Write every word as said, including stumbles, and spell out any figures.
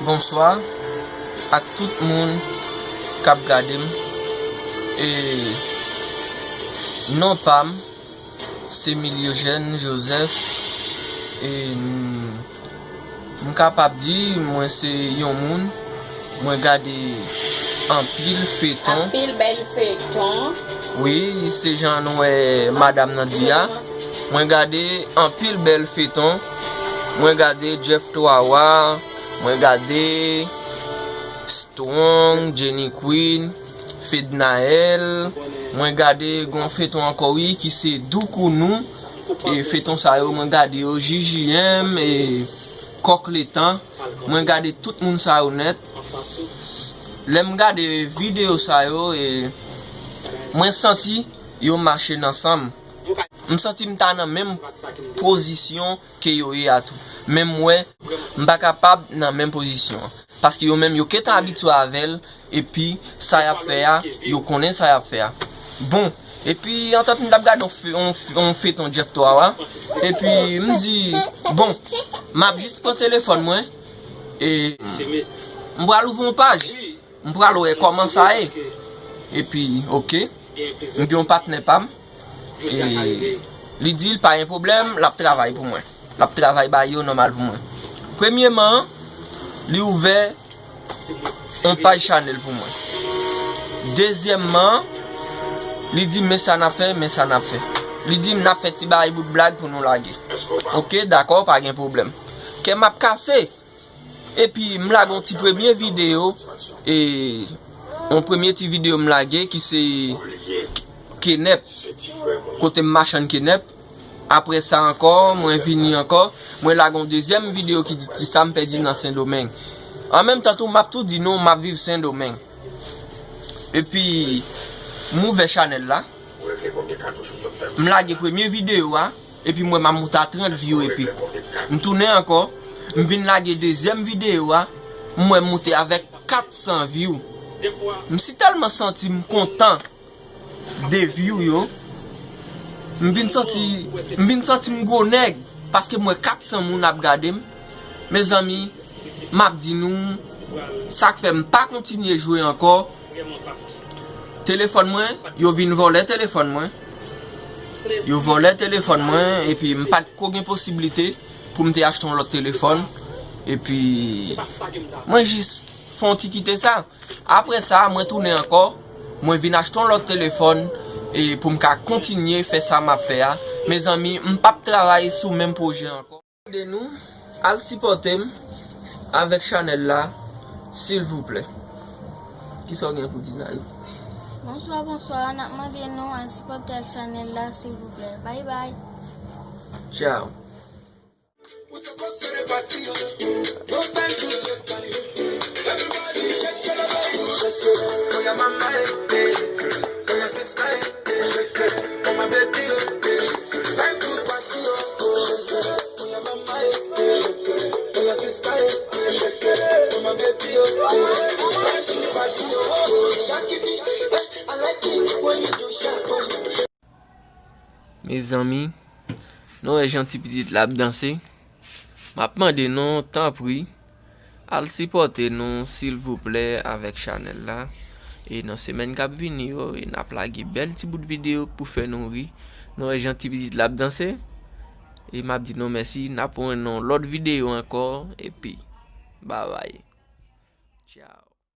Bonswa ak tout moun k ap gade m. E non pa m, se Miliogène Joseph. E m, m kapab di, mwen se yon moun, mwen gade anpil feyton. Anpil bèl feyton. Wi, se jan nou wè madanm nan di a. Mwen gade anpil bèl feyton. Mwen gade Jeff Twawa, mwen gade Strong, Jenny Queen, Fednaelle. Mwen gade gon feyton ankò wi ki se Doukounou. E feyton sa yo mwen gade yo, J J M, e Kòk Letan. Mwen gade tout moun sa yo nèt. Lè m gade videyo sa yo, e mwen santi yo mache nan san m. M santi m ta nan menm pozisyon ke yo ye a tou. Men m wè, m pa kapab nan menm pozisyon an. Paske yo menm, yo gentan abitye avè l, epi sa y ap fè a, yo konnen sa y ap fè a. Bon, epi antant m t ap gade yon fe-, yon, yon feyton Jeff Twawa, epi m di, bon, m ap jis pran telefòn mwen, e m pral ouvri yon paj. M pral wè kòman sa ye. Epi, oke, m gen yon patnè pa m. E li di l pa gen pwoblèm, l ap travay pou mwen. L ap travay bay yo nòmal pou mwen. Premyeman, li ouvè yon paj chanèl pou mwen. Dezyèmman, li di m men sa n ap fè, men sa n ap fè. Li di m n ap fè ti bagay bout blag pou nou lage. Oke, dakò, pa gen pwoblèm. Kè m ap kase. Epi m lage yon ti premye videyo, e yon premye ti videyo m lage ki se Kenèp, kote m machann Kenèp. Apre sa ankò, mwen vini ankò, mwen lage yon dezyèm videyo ki di ti sa m pèdi nan Sendomeng. An menm tan tou, m ap tou di nou, m ap viv Sendomeng. Epi, m ouvè chanèl la. M lage premye videyo a, epi m wè m ap moute a trant view epi. M tounen ankò, m vin lage dezyèm videyo a, m wè m moute avèk kat san view. M si tèlman santi m kontan de view yo, m vin santi, m vin santi m gwo nèg, paske m wè kat san moun ap gade m. Mezanmi, m ap di nou, sa k fè m pa kontinye jwe ankò, telefòn mwen, yo vin vòlè telefòn mwen. Yo vòlè telefòn mwen, epi m pa t ko gen posiblite pou m te achte yon lòt telefòn. Epi, mwen jis fè yon ti kite sa. Apre sa, mwen tounen ankò, mwen vin achte yon lòt telefòn, e pou m ka kontinye fè sa m ap fè a. Mezanmi, m p ap travay sou menm pwojè ankò. Ede nou, al sipòte m avèk chanèl la, silvouplè. Kisa w gen pou di, Nayou? Bonswa, bonswa. N ap mande nou al sipòte ak chanèl la, silvouplè. Bay bay. Tchao. Mezanmi, nou wè jan ti pitit la ap danse. M ap mande nou, tanpri, al sipòte nou, silvouplè, avèk chanèl la. E nan semèn k ap vini yo, e n ap lage bèl ti bout videyo pou fè nou ri. Nou wè jan ti pitit la ap danse. E m ap di nou mèsi, n ap wè nan lòt videyo ankò. Epi, babay. Tchao.